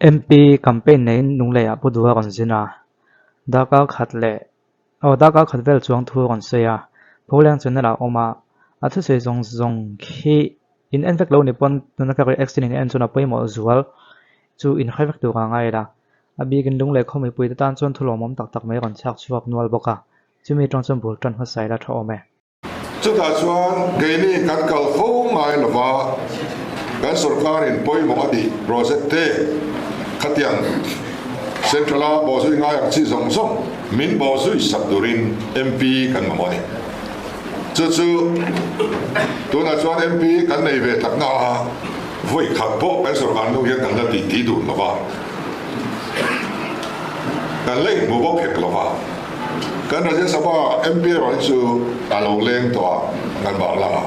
MP campaign neiin Lungleiah Pu Duha rawn zin a, darkar khat leh aw darkar khat vel chuang thu a rawn sawi a, Pholeng channel ah a awm a, a thusawi zawng zawng khi in en vek lo ni pawn tuna ka reaction in en chuan a pawimawh zual chu in hre vek tur a ngai la, a bikin Lunglei khaw mipuite tan chuan thu lawmawm tak tak mai a rawn chhak chhuak nual bawk a, chumi atang chuan bul tan hmasa ila tha awm e. Chutah chuan keini kan kal fo ngai lova, kan sorkarin pawimawh a tih project te khatiang Central-a bawhzui ngai ang chi zawng zawng min bawhzui sak turin MP kan mamawh a ni. Chu chu tunah chuan MP kan nei ve takna a, vawi khat pawh kan sorkar hnu hian kan la tih tih dun lova, kan la inhmu bawk hek lova. Kan Rajya Sabha MP erawh hi chu a lo leng tawh a, kan bang lamah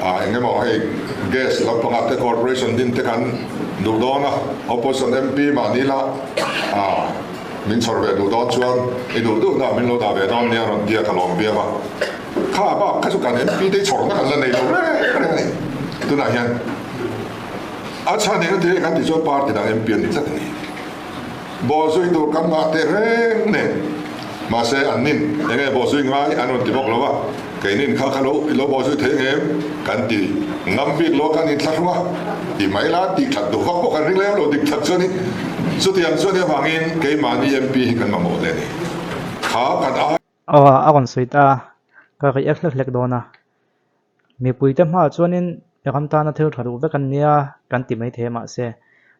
ah eng emaw hei gas lampangah te corporation din te kan duh dawn a, opposition MP mahni la ah min chhawr ve duh dawn chuan i duh duhna min lo dah ve dawn nia rawn tia ka lawm viau a, kha bak kha chu kan MP te hi chhawrna kan la nei lo reng reng a ni. Tunah hian a chhan eng ati kan tih chuan party dang MP an ni tlat a ni. Bawhzui tur kan ngah teh reng nen. Mahse an nin eng nge bawhzui ngai an rawn ti bawk lo a, keinin kha kha lo i lo bawhzui thei ngem kan ti ngam bik lo kan inthlahrung a, ti mai la tih that duh vak pawh kan ring lem lo dik that chuan in chutiang chuan i avangin keimahni MP hi kan mamawh hle a ni. Kha kan ai. Aw a rawn sawi ta a, ka react hlek hlek dawn a. Mipuite hmaah chuanin ram tana thil tha duh vek an nia kan ti maithei a mahse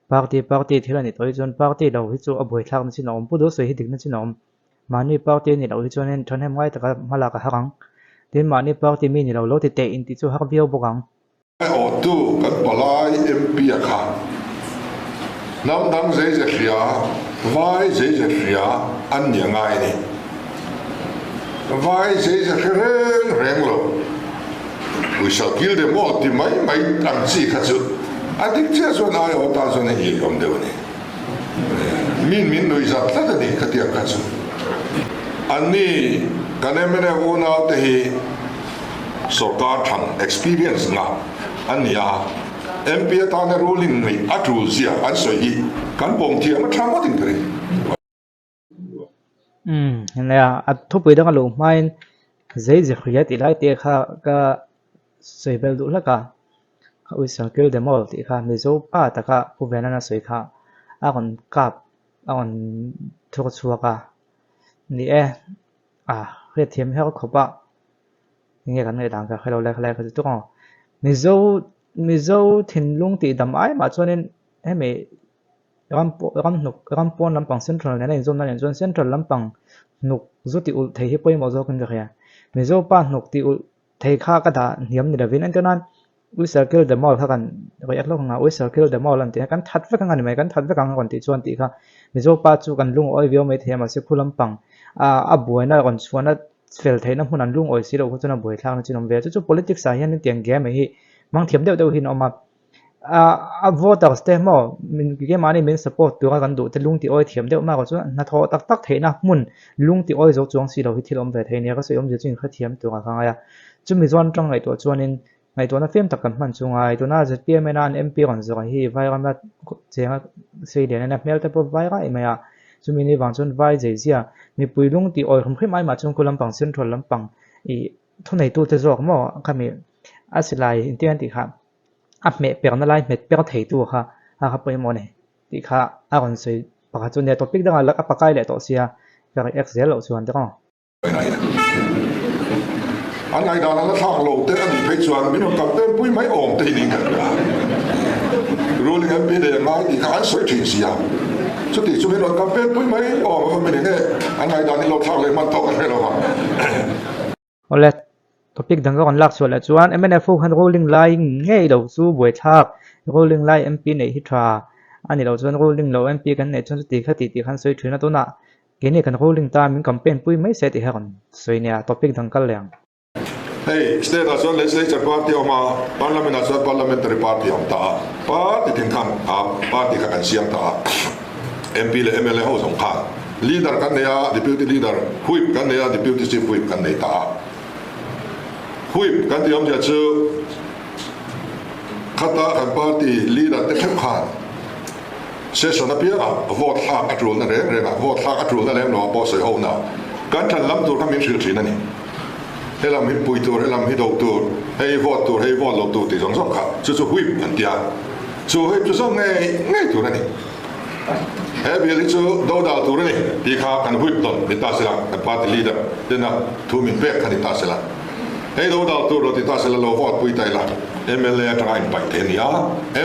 party party thil a nih tawh hi chuan party lo hi chu a buaithlak na chin a awm, pu duh sawi hi dikna chin a awm. Mahni party a nih loh hi chuanin thahnem ngai taka hmalak a har ang. Tin mahni party mi ni lo lo ti teh intih chu har viau bawk ang. Aiawhtu kan palai MP a kha hnam dang zei ze hria, vai zei ze hria an ni a ngai a ni. Vai zei ze hre reng reng lo. We shall kill them all ti mai mai ang chi kha chu a dik chiah chuan aiawh tan chuan a iaiawm deuh a ni. Min min nuih zat tlat a ni khatiang kha chu. Anni kan mnf unaute hi. Sorkar thang experience ngah an ni a, MP atana ruling neih a tul zia an sawi hi kan pawm thiam a tha ngawt in ka ring. Umm nia, a thupui dang a luh hmain zei ze hria tih lai te kha ka sawi bel duh hlek a, ka ui circle them all tih kha Mizo pa taka Pu Venan a sawi kha a rawn kap a rawn thur chhuak a, ni e. A hriatthiam her khawp a, enge kan ngaih dan ka hrelo le khalai ka ti tuk ang. Mizo Mizo thinlung tih dam ai mah chuanin hemi ram pawh ram hnuk ram pawn lampang central nena inzawmna nen chuan central lampang hnuk zu tih ulh thei hi pawimawh zawkin ka hria. Mizo pa hnuk tih ulh thei kha ka dah hniam ni lovin entir nan We shall kill them all kha kan react lawk ang a, we shall kill them all an tih kha kan that vek ang a ni mai, kan that vek ang a rawn tih chuan tih kha Mizo pa chu kan lungawi viau mai thei a mahse khu lampang a buaina rawn chhuahna fel theihna hmun an lungawi si loh kha chuan a buaithlakna chin awm ve a, chu chu politics ah hian hetiang game hi hmang thiam deuh deuh hi an awm a, a voters te maw min keimahni min support tura kan duh te lung tih awi thiam deuh mak chuan hnathawh tak tak theihna hmun lung tih awi zo chuang si lo hi thil awm ve thei nia ka sawi awmzia chu inhrethiam tura ka ngai a, chumi zawn atang ngaihtuah chuanin Ngaihtuahna fim tak kan hman chu ngai. Tuna zpm ena an MP rawn zawh hi vai rama chenga sei lian ena hmel te pawh vai raih mai a. Chumi ni vang chuan vai zeizia mipui lung tih awi hrim hrim ai mah chuan khu lampang central lampang ih thuneitu te zawk maw khami a silai inti an tih kha a hmeh perna lai hmet per theitu kha a kha pawimawh a ni tih kha a rawn sawi pakhat chu nia topic dangah a pakai leh tawh sia ka react zel loh chuan te aw. An ngaihdan an la thlak lo te a nih phei chuan min rawn campaign pui mai awm te hi niin kan hria. Ruling MP leh ngai tih kha an sawi thin si a, chuti chu min rawn campaign pui mai awm a va mi nge an ngaihdan in lo thlak leh hman tawh ka hre lo va. Awle, topic dang ka rawn lak chhuah leh chuan mnf ho khan ruling lai ngei lo chu buaithlak, ruling lai MP neih hi tha a ni lo chuan ruling lo MP kan neih chuan chuti kha tih tih khan sawi thin a, tunah Keini kan ruling ta min campaign pui mai se tih hi a rawn sawi nia, topic dang kal leh ang. Hei, state ah chuan legislature party a awm a, parliament ah chuan parliamentary party a awm ta a, party tin khan a party kha kan siam ta a, MP leh mla ho zawng khan leader kan nei a, deputy leader, whip kan nei a, deputy chief whip kan nei ta a. Whip kan tih awmzia chu khata kan party leader te theuh khan. Session apiangah vote thlak a tulna reng rengah vote thlak a tulna lem loah pawh sawi hona kan ṭhan lam tur kha min hrilh ṭhin a ni. Helam hi pui tur, helam hi do tur, hei vote tur, hei vote lo tur tih zawng zawng kha chu chu whip an ti a. Chu whip chu zawng ngei ngei tur a ni. He bill hi chu do dal tur a ni tih kha kan whip dawn ni ta sela, kan party leader tena thu min pek kha ni ta sela. Hei do dal tur lo ti ta sela lo vote pui ta ila mla atanga inpaih thei a ni a,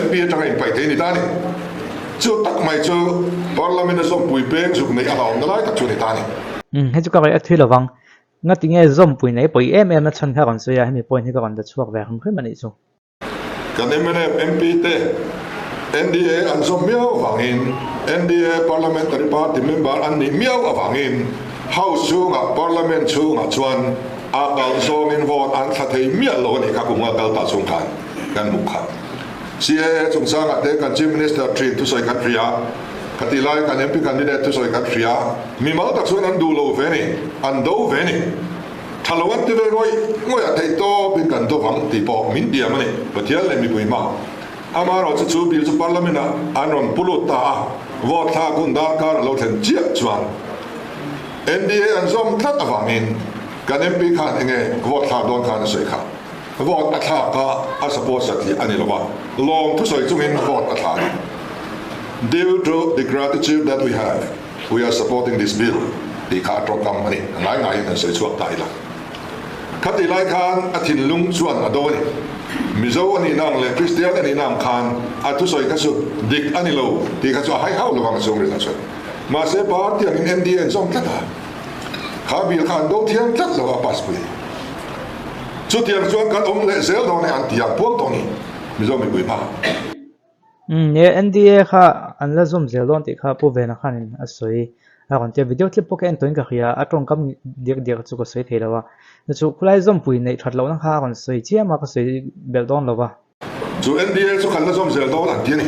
MP atanga inpaih thei a ni ta a ni. Chu tak mai chu Parliament a zawmpui peng zuk neih a hlauhna lai tak chu a ni ta a ni. Umm hei chu ka raih a thui lovang. Ngati nge zawmpui nei pawi em em a chhan kha rawn sawi a, hemi point hi ka rawn la chhuak ve hrim hrim a nih chu. Kan mnf MP te NDA an zawm miau avangin NDA Parliamentary Party member an nih miau avangin House chhungah Parliament chhungah chuan a kalh zawngin vote an thla thei miah lo a nih kha kum nga kal ta chhung khan kan hmuh kha. CAA chungchangah te kan Chief Minister thin thusawi kan hria, khatih lai kan MP candidate thusawi kan hria, mimal tak chuan an duh lo ve ni, an do ve ni. Tha lo an ti ve ngawih ngawih a theih tawp in kan do vang tih pawh min diam a ni, Pathian leh mipui hma. Amaherawh chu chu bill chu Parliament ah an rawn pu lut ta a, vote thlak hun darkar a lo thlen chiah chuan NDA an zawm tlat avangin kan MP khan enge vote thlak dawn khan a sawi kha. Vote a thlak a, a support zat hi a ni lo va, lawm thusawi chungin vote a thla a ni. Due to the gratitude that we have, we are supporting this bill tih kha a tawngkam a ni. A ngai ngaiin an sawi chhuak ta ila. Khatih lai khan a thinlung chuan a do a ni. Mizo a nihna ang leh Kristian a nihna ang khan a thusawi kha chu dik a ni lo tih kha chu a hai hauh lovang a chhungril ah chuan. Mahse party angin NDA an zawm tlat a. Kha bill kha an do thiam tlat lo a pass pui. Chutiang chuan kan awm leh zel dawn e an ti a, puang tawh ni Mizo mipui hma. Umm e NDA kha an la zawm zel dawn tih kha Pu Vena khanin a sawi a rawn tia video clip pawh ka en tawhin ka hria a tawngkam diak diak chu ka sawi thei lo a chu khulai zawmpui neih that lohna kha a rawn sawi chiam a ka sawi belh dawn lo va. Chu NDA chu kan la zawm zel dawn an ti a ni.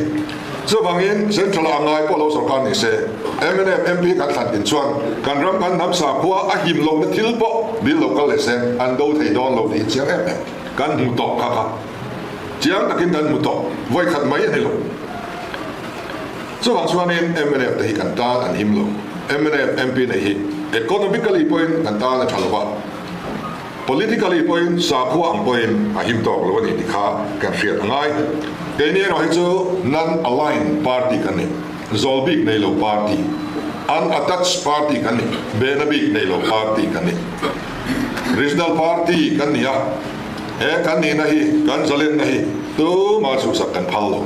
Chuvangin Central ah ngai pawh lo sorkar ni se mnf MP kan thlan tin chuan kan ram kan hnam sakhua a him lohna thil pawh bill lo kal leh se an do thei dawn lo tih chiang em em kan hmu tawh kha kha. Chiang takin kan hmu tawh, vawi khat mai a ni lo. Chuvang chuanin mnf te hi kan tan an him lo. Mnf MP nei hi economically pawhin kan tan a tha lo va, politically pawhin sakhua ang pawhin a him tawk lo a ni tih kha kan hriat a ngai. Keini erawh hi chu non-aligned party kan ni, zawl bik nei lo party, unattached party kan ni, behna bik nei lo party kan ni. Regional party kan ni a. He kan nihna hi, kan zalenna hi tumah chhuhsak kan phal lo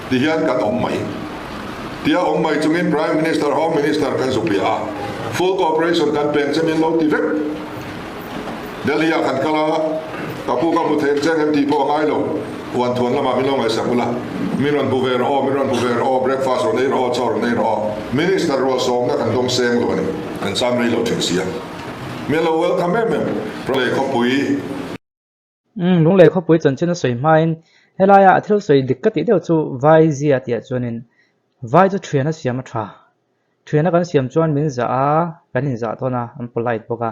ti hian kan awm mai. Tia awm mai chungin Prime Minister, Home Minister kan zuk liah a, full cooperation kan peng che min lo ti vek. Delhi ah kan kal a, ka pu ka hmu thei cheng em tih pawh a ngai lo, huan thuan lamah min lo ngaihsak ula, min rawn hmu ve rawh aw, min rawn hmu ve rawh aw, breakfast rawn ei rawh aw, chaw rawn ei rawh aw. Minister rual sawmna kan dawng seng lo a ni, kan cham rei lo thin si a. Min lo welcome em em Lunglei khawpui. Umm Lunglei khawpui chanchin a sawi hmain helaia a thil sawi dik ka tih deuh chu Vai zia tih ah chuanin Vai chu thian a siam a tha. Thian a kan siam chuan min zah a, kan inzah tawn a, an polite bawk a.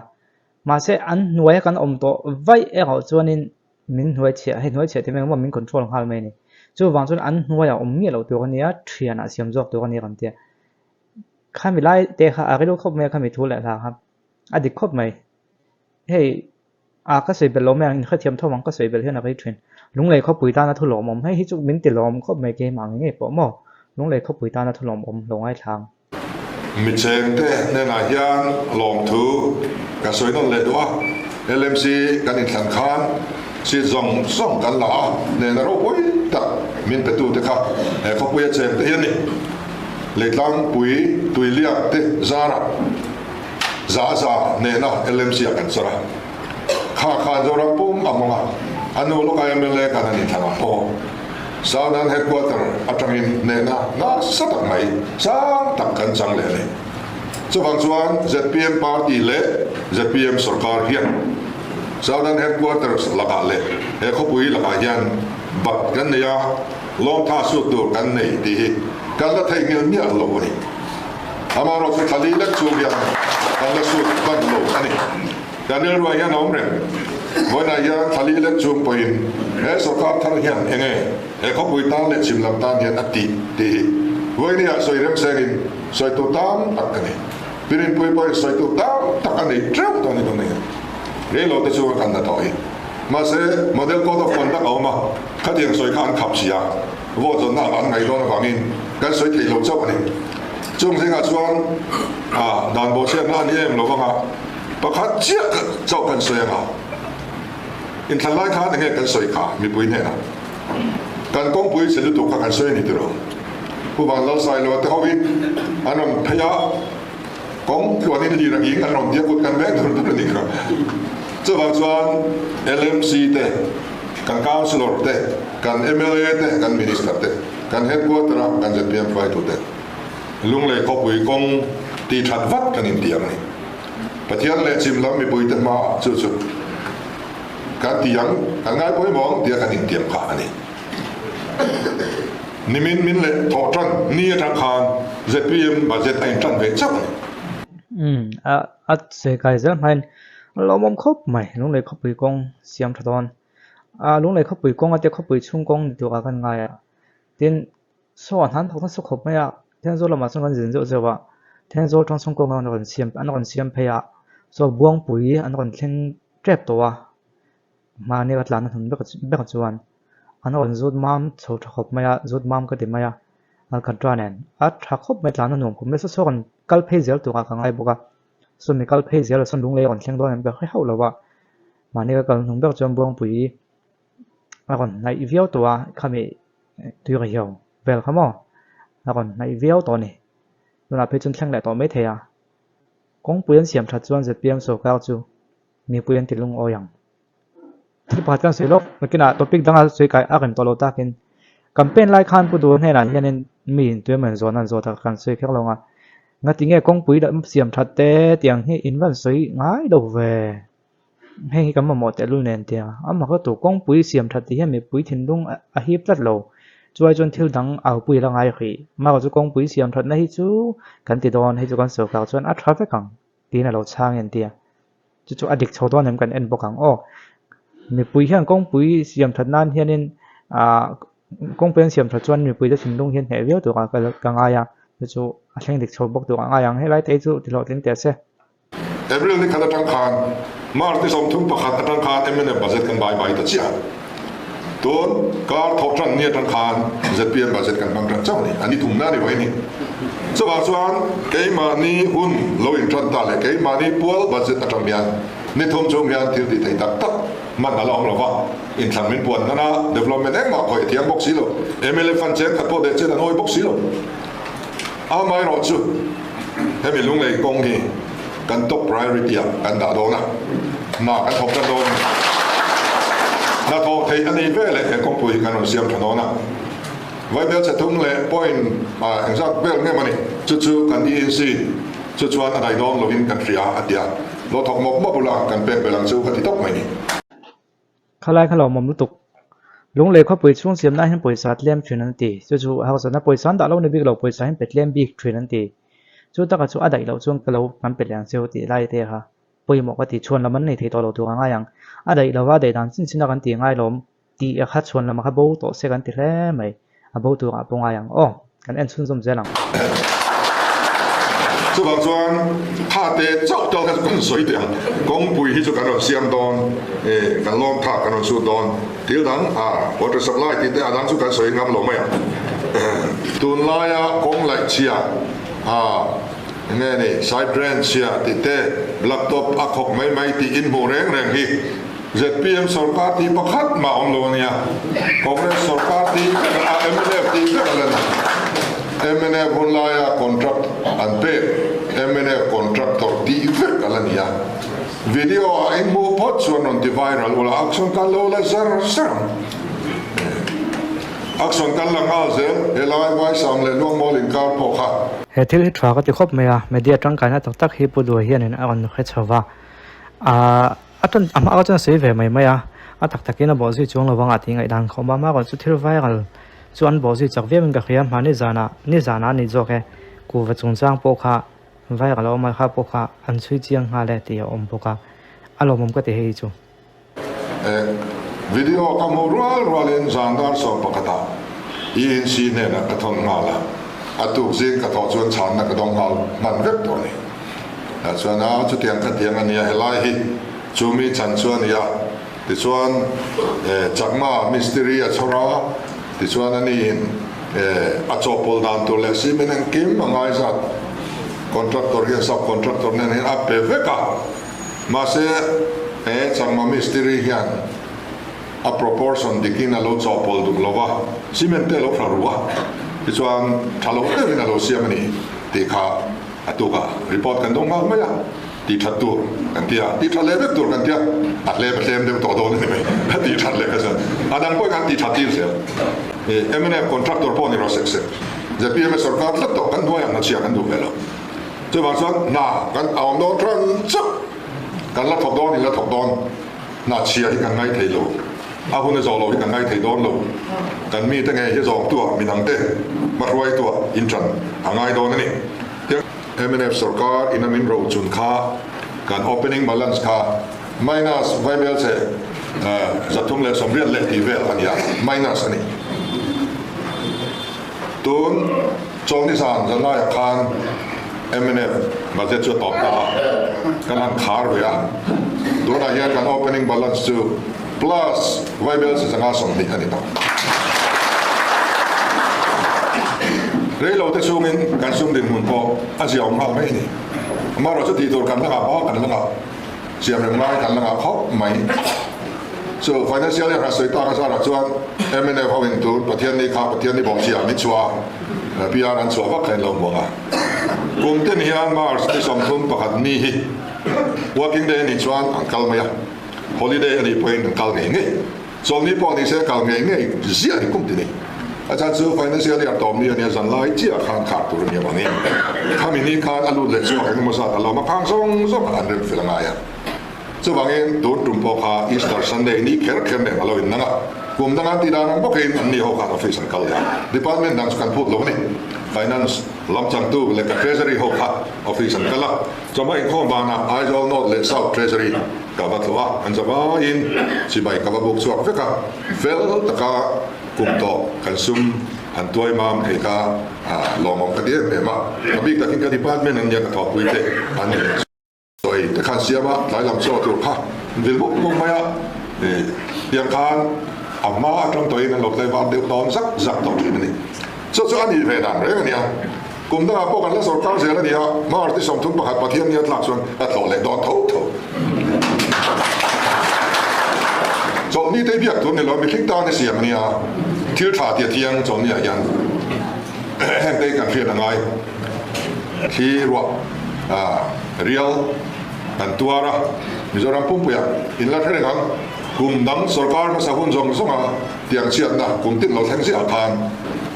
Mahse an hnuaia kan awm tawh vaih erawh chuanin min hnuai chhiah, hei hnuai chhiah tih mai ang maw min control nghal mai a ni. Chuvang chuan an hnuaiah awm miah loh tur a nia, thianah siam zawk tur a nia kan tia. Khami lai te kha a rilru khawp mai a khami thu leh hla kha a dik khawp mai. Hei a ka sawi belh lo mai ang inhrethiam tho ang ka sawi belh hian a rei thin. Lunglei khawpui tana thu lawmawm hei hi chu min ti lawm khawp mai keimah ang ngei pawh maw Lunglei khawpui tana thu lawmawm lo ngaithlang. Michengte hnenah hian lawmthu ka sawi nawn leh duh a, LMC kan inthlan khan seat zawng zawng kan la a, hnehna ropui tak min petute kha he khawpuia chengte hi a ni. Leitlangpui tuiliak te zarah za za hnehna LMC ah kan chawr a, kha khan Zoram pum a hmang a, a nu lawka mla khan an inthlang a pawh Southern Headquarter atangin hnehna nasa tak mai sang tak kan chang leh a ni. Chuvang chuan zpm party leh zpm sorkar hian Southern Headquarters lakah leh he khawpui lakah hian bat kan nei a, Lawmtha sut tur kan nei tih hi kan la theihnghilh miah lo a ni. Amaherawhchu thla li lek chung hian kan la sut hman lo a ni. Kan rilruah hian a awm reng. Vawiinah hian thla li lek chung pawhin he sorkar thar hian enge he khawpui tan leh chhim lam tan hian a tih tih hi. Vawinia sawi remsengin sawi tur tam tak ka nei. Pirinpui pawhin sawi tur tam tak a nei teuh tawh a ni dawn a ni. Reilo te chunga kan la tawh hi. Mahse, Model Code of Conduct a awm a, khatiang sawi kha an khap si a, vote zawnna ang an ngaih dawn avangin kan sawi thei lo chauh a ni. Chung zingah chuan dan bawhchhiatna a ni em lo vang a, pakhat chiah chauh kan sawi ang a, inthlan lai khan enge kan sawi kha mipui hnenah kan kawngpui che lutuk kha kan sawi a ni tiraw? Pu Vanlalsailova te hovin an rawn phei a. Kawng tluanin lir a ing an rawn tia kut kan veng dur dur a ni kha. Chuvang chuan LMC te, kan Councillor te, kan mla te, kan Minister te, kan Headquarter a kan zpm hruaitu te Lunglei khawpui kawng tih that vat kan intiam a ni. Pathian leh chim lam mipui te hmaah chu chu kan ti ang, kan ngai pawimawh ang tia kan intiam kha a ni. Nimin min leh thawh tan ni atang khan zpm budget a intan ve chauh a ni. Umm a a che kai zel hmain a lawmawm khawp mai Lunglei khawpui kawng siam tha dawn a Lunglei khawpui kawng ate khawpui chhung kawng ni turah kan ngai a tin saw a hnan thawk nasa khawp mai a Thenzawl lamah chuan kan zin zeuh zeuh a Thenzawl tang chhung kawng an rawn siam an rawn siam phei a saw Buangpui an rawn thleng tep tawh a. Mahni ka tlanna hnun ber chuan an rawn zut mam chho tha khawp mai a, zut mam ka ti mai a, Alcantara nen a tha khawp mai tlanna nuam khawp mai saw saw rawn kal phei zel turah ka ngai bawk a, sawmi kal phei zel a sawn lunglei a rawn thleng dawn em ber hre hauh lo a, mahni ka kal hnung ber chuan Buangpui a rawn hnaih viau tawh a, khami tuirihiau vel kha maw a rawn hnaih viau tawh a ni, tunah phei chuan thleng leh tawh maithei a, kawngpui an siam that chuan zpm sawrkar chu. Mipui an ti lungawi ang. Thil pakhat kan sawi lawk, nakinah topic danga sawi kai a rem tawh lo takin campaign lai khan Pu Duha hnenah hianin mi in tuemaw in zawn an zawt a, kan sawi kher lo ang a, ngatinge kawngpui lam siam that te tiang hi in van sawi ngai lo ve, heng hi kan mamawh tehlul nen tia a mak lutuk, kawngpui siam that tih hian mipui thinlung a hip tlat lo, chuai chuan thil dang aupui la ngai hrih, mahse chu kawngpui siam thatna hi chu kan ti dawn, hei chu kan sawrkar chuan a tha vek ang. Tiin a lo chhang en tia. Chu chu a dik chho dawn em kan en bawk ang aw. Mipui hian kawngpui siam that nan hianin ahh kawngpui an siam that chuan mipuite thinlung hian hneh viau turah ka ka ngai a, chu chu a thleng dik chho bawk turah a ngai ang. Helai te hi chu ti hlawhtling teh se. April ni khat atang khan March ni 31 atang khan mnf budget kan bai bai ta chiah a. Tun kar thawh tan ni atang khan zpm budget kan hmang tan chauh a ni. A ni thumna a ni vawin hi. Chuvang chuan keimahni hun lo intan ta leh keimahni pual budget atang hian ni thum chung hian thil tih theih tak tak hman a la awm lo va, inthlan min puan nana development engmah khawih a thiam bawk si lo, mla fund cheng khat pawh deh chet an awi bawk si lo. Amaherawhchu hemi lunglei kawng hi kan top priority ah kan dah dawn a, hna kan thawk tan dawn a ni. Hna thawh theih a nih veleh he kawngpui hi kan rawn siam tha dawn a. Vaibel chhe thum leh point engzat vel nge maw ni, chu chu kan ENC chu chuan a dai dawn lovin kan hria a ti a, lo thawk mawp mawp ula kan pek belh ang chu ka ti tawp mai ni. Khalai kha lawmawm lutuk. Lunglei khawpui chhung siamna hian pawisa a tlem thin an ti. Chu chu hausakna pawisa an dah lo ni bik lo, pawisa hian pe tlem bik thin an ti. Chu taka chu a daih loh chuan ka lo kan pe leh ang cheu tih lai te kha pawimawh ka ti. Chhuan lam an nei thei tawh lo tur a ngai ang. A daih lova daih dan chin chin a kan ti ngai lawm tih a kha chhuan lam a kha bo tawh se kan ti hle mai. A bo turah pawh ngai ang aw, kan en chhunzawm zel ang. Chuvang chuan tha te chauh tal kha chu kan sawi teh ang, kawngpui hi chu kan rawn siam dawn, kan lawm tha kan rawn sut dawn, thil dang a water supply tih te a dang chu kan sawi ngam lo mai ang. Tunlaia kawng laih chhia a enge ni side drain chhia tih te black top a khawk mai mai tih inhmuh reng reng hi Zpm sorkar tih pakhat mah awm lo a nia. Congress sorkar tih vek a, mnf tih vek a la ni. Mnf hun laia contract an pek mnf contractor tih vek a la ni a. Video ah in hmuh phawt chuan rawn ti viral ula action kan lo la zar zar ang. Action kan la nghal zel helai Vaisam leh Luangmawl inkar pawh kha. He thil hi tha ka ti khawp mai a, media tangkaina tak tak hi Pu Duai hianin a rawn hre chho va. Ahh. A tan a hma chuan a sawi ve mai mai a, a tak takin a bawh zui chuang lo vang a tih ngaihdan khawm a, amaherawh chu thil viral chu an bawh zui chak viau in ka hria, hmahni zanah ni zanah a ni zawk e, kuhva chungchang pawh kha viral a awm a, kha pawh kha an chhui chiang nghal e tih a awm bawk a, a lawmawm ka ti hei chu. Video ka hmuh rual rualin zan dar 11 ah ENC hnenah ka thawn nghal a. A tuk zing ka thawh chuan chhanna ka dawng nghal hman vek tawh a ni. Tah chuan a chutiang kha tiang a nia helai hi chu mi chan chu a ni a, tichuan Chakma mistiri a chhawr a, tichuan a niin a chawhpawlh dan tur leh cement engkim a ngai zat contractor hian sub contractor nen hian a pe vek a, mahse he Chakma mistiri hian a proportion dikin a lo chawhpawlh duh lo va, cement te a lo hra ru a, tichuan tha lo deuhin a lo siam a ni tih kha a tuk a, report kan dawng nghal mai a, tih that tur kan ti a, tih that leh vek tur kan ti a, a hlem a hlem deuh tawh dawn a ni mai, a tih that leh kha chuan a dang pawhin kan tih that tir zel. Mnf contractor pawh ni rawh sek sek, zpm a sorkar tlat tawh kan hnuaiah hna chhia kan duh ve lo, chuvang chuan hna kan a awm dawn tran chauh, kan la thawk dawn in la thawk dawn. Hna chhia hi kan ngai thei lo, a hun a zawh loh hi kan ngai thei dawn lo. Kan mite ngei hi zawng tuah midangte hmahruaituah inṭan a ngai dawn a ni. Mnf sorkar ina min ro chun kha kan opening balance kha minus vaibel che 380 leh tih vel a ni a, minus a ni. Tun Chawlhni zan zanlaiah khan mnf budget chu a tawp ta a, kan han khar ve a. Tunah hian kan opening balance chu plus vaibel 520 a ni tawh. Reilote chungin kan sum dinhmun pawh a ziaawm nghal mai a ni. Amaherawhchu tih tur kan la ngah bak kan la ngah. Siam reng lai kan la ngah khawp mai. Chu financial year sawi tak a zarah chuan mnf ho in tun Pathianni kha Pathianni bawhchhiah min chhuah a, PR an chhuah vak kha in lo hmuang a. Kum ten hian March ni 31 ni hi working day a nih chuan an kal mai a, holiday a nih pawhin an kal ngei ngei. Chawlhni pawh ni se kal ngei ngei ziah ni kum ti ni. A chhan chu financial year tawp ni a nia zan lai chiah khan khar tur a nia vangin khami ni khan a lut leh chhuak engemaw zat a lawm a khang zawng zawng an rem fel a ngai a. Chuvangin tun tum pawh kha Easter Sunday ni kher kher nen a lo innang a, kum danga tih dan ang bawkin an ni ho khan office an kal leh a, department dang chu kan phut lo a ni. Finance lam changtu leh ka treasury ho kha office an kal a, chawhma inkhawm banah Aizawl North leh South Treasury ka va tlawh a, an zavaiin chibai ka va buk chhuak vek a, fel taka kum tawh kan sum han tuai mam thei kha lawmawm ka ti em em a, a bik takin ka department an nia ka thawhpui te an ni. Sawi te khan siam a, tlai lam chaw tur kha vil bawk bawk mai a, tiang khan a hma atang tawhin an lo tlai var deuh dawn zak zak tawh thin a ni. Chu chu a nih ve dan reng a nia. Kum dangah pawh kan la sorkar zel a ni a, March ni 31 Pathian nia tlak chuan a tlawh leh dawn tho tho. Chawlhni te biak tur ni lo, mihring tan i siam a nia, thil tha tia thiang chawlhni ah hian heng te hi kan hriat a ngai. Thli ruah rial kan tuar a, Mizoram pumpuiah in la hre reng ang, kum dang sorkar hmasa hun zawng zawnga Tiang chhiatna kum tin lo thleng ziah khan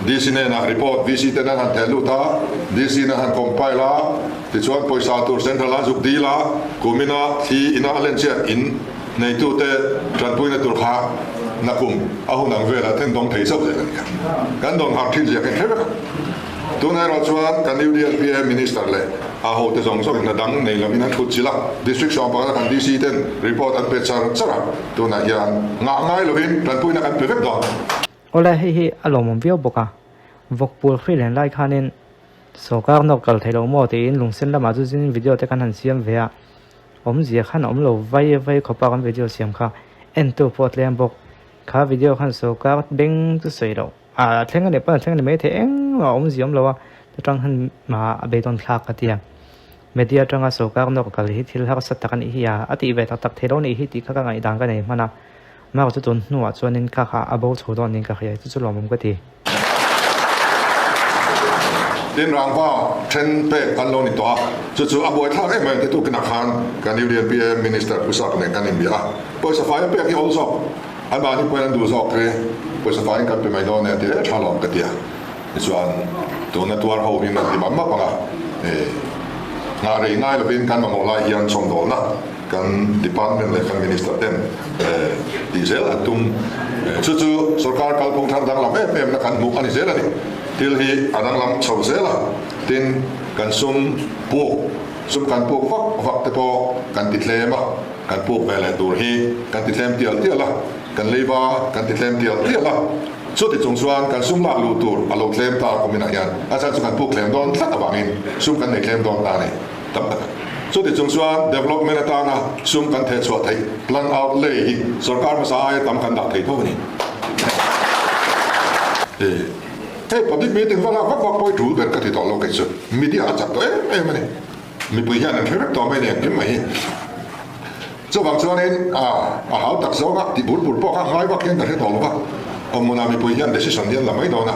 DC hnenah report VC ten an han theh lut a, DC in an han compile a, tichuan pawisa tur central a zuk dil a, kum ina thli ina a len chiat in neitute tanpuina tur kha nakum a hun ang velah ten dawng thei chauh zel a ni kha. Kan dawn harh thin zia kha in hre vek a. Tunah erawh chuan kan UDLPA Minister leh a hote zawng zawng in hna dang nei lovin an thut chilh a, District sawmpakhat a kan DC ten report an pe char char a, tunah hian ngah ngai lovin tanpuina kan pe vek dawn. Awle, hei hi a lawmawm viau bawk a, vawkpul hri len lai khanin sawrkar nawk kal thei lo maw tiin lungsen lamah chu zin video te kan han siam ve a, awmzia khan a awm lo vai vai khawp a kan video siam kha entu pawh a tlem bawk, kha video khan sawrkar beng chu sawi loh. A thleng a nih pawn a thleng a ni maithei engmah a awmzia awm lo a, chutang han mah a beidawn thlak a ti a. Media atanga sawrkar nawk kal hi thil harsa tak a nih hi a, a tih ve tak tak thei lo a nih hi tih kha ka ngaihdan ka nei hman a. Mark chu tun hnuah chuanin kha kha a bo chho dawn niin ka hria, chu chu lawmawm ka ti. Tin rangva then pek an lo ni tawh a, chu chu a buaithlak em em titu kinah khan kan UDNPA Minister Pu Sap nen kan inbia a, pawisa fai a pek hi awl zawk. An mahni pawhin an duh zawk hle, pawisa faiin kan pe mai dawn e a ti hle tha lawm ka ti a. Tichuan tuna tuar ho hian an ti map map ang a, nghah rei ngai lovin kan mamawh lai hian chhawmdawlna kan department leh kan minister ten tih zel an tum. Chu chu sorkar kalphung thar danglam em em na kan hmuh a ni zel a ni. Thil hi a danglam chho zel a, tin kan sum puk, sum kan puk vak vak te pawh kan ti tlem a. Kan puk ve leh tur hi kan ti tlem tial tial a, kan leiba kan ti tlem tial tial a. Chuti chung chuan kan sum lak luh tur a lo tlem ta kuminah hian a chhan chu kan puk tlem dawn tlat avangin sum kan nei tlem dawn ta a ni tam tak. Chuti chung chuan development atana sum kan theh chhuah theih plan outlay hi sorkar hmasa aia tam kan dah thei tho a ni. Hei public meeting va lak vak vak pawh hi tul ber ka ti tawh lo kei chu media a chak tawh em em a ni. Mipui hian an hre vek tawh mai nen hlim mai hi. Chuvang chuanin a a hau tak zawng a tih bur bur pawh kha ngai vak hian ka hre tawh lo va. Awmhmunah mipui hian decision hi an la mai dawn a.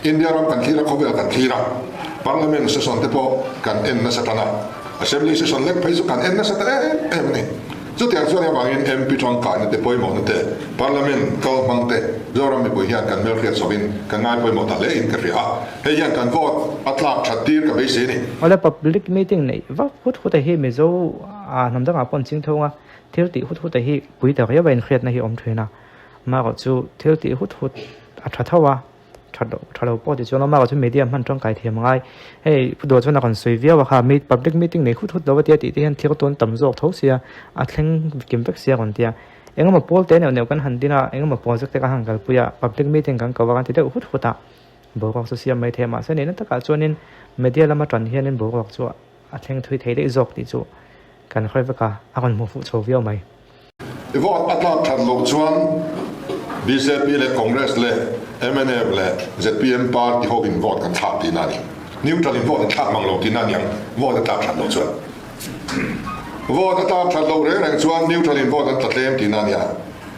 India ram kan thlir a, khawvel kan thlir a, Parliament session te pawh kan en nasa tan a, Assembly session lek phei chu kan en nasa ta em em a ni. Chutiang chuan avangin MP tangkaina te pawimawhna te, Parliament kal hmang te Zoram mipui hian kan hmelhriat chhovin kan ngai pawimawh ta hle in ka hria a. Hei hian kan vote a tlak that tir ka beisei a ni. Awle public meeting neih vak hut hut a hi Mizo ah hnam dangah pawh an ching thung a, thil tih hut hut a hi pui ta riau a inhriatna hi a awm thin a, amaherawh chu thil tih hut hut a tha tho a, tha lo tha lo pawh ti chuan amaherawh chu media hman tangkai thiam a ngai. Hei pu Duh chuan a rawn sawi viau a kha mi public meeting neih hut hut lo a tia tih te hian thil tawn tam zawk tho sia a thleng kim vek sia a rawn ti a, engemaw pawl te neuh neuh kan han din a, engemaw project te kan han kalpui a, public meeting kan ko a kan ti deuh hut hut a. Boruak chu siam mai thei a, mahse nihna takah chuanin media lama tan hianin boruak chu a thleng thui thei daih zawk tih chu kan hre vek a, a rawn hmuh fuh chho viau mai. Vote a tlak that loh chuan bjp leh Congress leh mnf leh zpm party ho in vote kan thlak tihna a ni. Neutral in vote an thlak mang lo tihna a niang vote a tlak that loh chuan. Vote a tlak that loh reng reng chuan neutral in vote an tla tlem tihna a nia.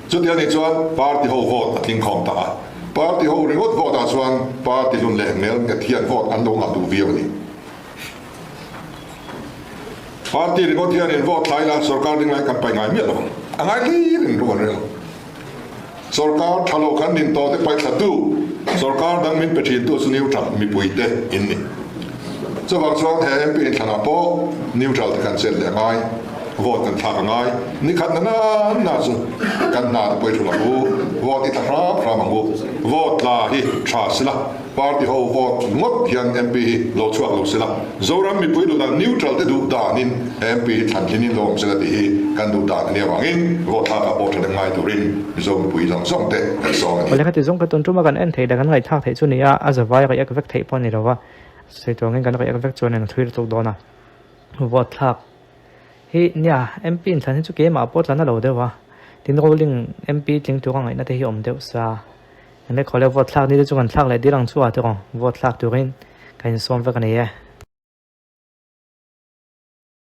Chuti anih chuan party ho vote a tling khawm ta a, party ho ringawt vote ah chuan party hlun leh hmel nghet hian vote an lo ngah duh viau a ni. Party ringawt hian in vote thlai la sorkar ding lai kan paih ngai miah lo ang, a ngai hlir in ru an rel. Sorkar tha lo kan nin tawh te paih thla tu, sorkar dang min pe thin tu chu neutral mipui te in ni. Chuvang chuan he MP inthlanah pawh neutral te kan chet leh a ngai. Vote kan thlak a ngai. Ni khat na na na chu kan hna te pawh i thul ang u. Vote i tla hram hram ang u. Vote tla hi tha sila, party ho vote ngawt hian MP hi lo chhuak lo sila, Zoram mipui duh dan neutral te duh danin MP hi thlan thlinin lo awm sila tih hi kan duh dan a nih avangin vote thlakah pawh thahnem ngai turin Mizo mipui zawng zawng te kan sawm a ni. Awle khati zawng ka tun tuma kan en theih leh kan ngaihthlak theih chu nia, a zavai react vek theih pawh a ni lo va, sawi tur angin kan react vek chuan a thui lutuk dawn a. Vote thlak hi nia MP inthlan hi chu keimah pawh tlan a lo deuh a, tin ruling MP tling tur a ngaihna te hi awm deuh sa. Eng leh khawleh vote thlak ni te chu kan thlak leh dil ang chu a tiraw vote thlak turin ka insawm vek a ni e.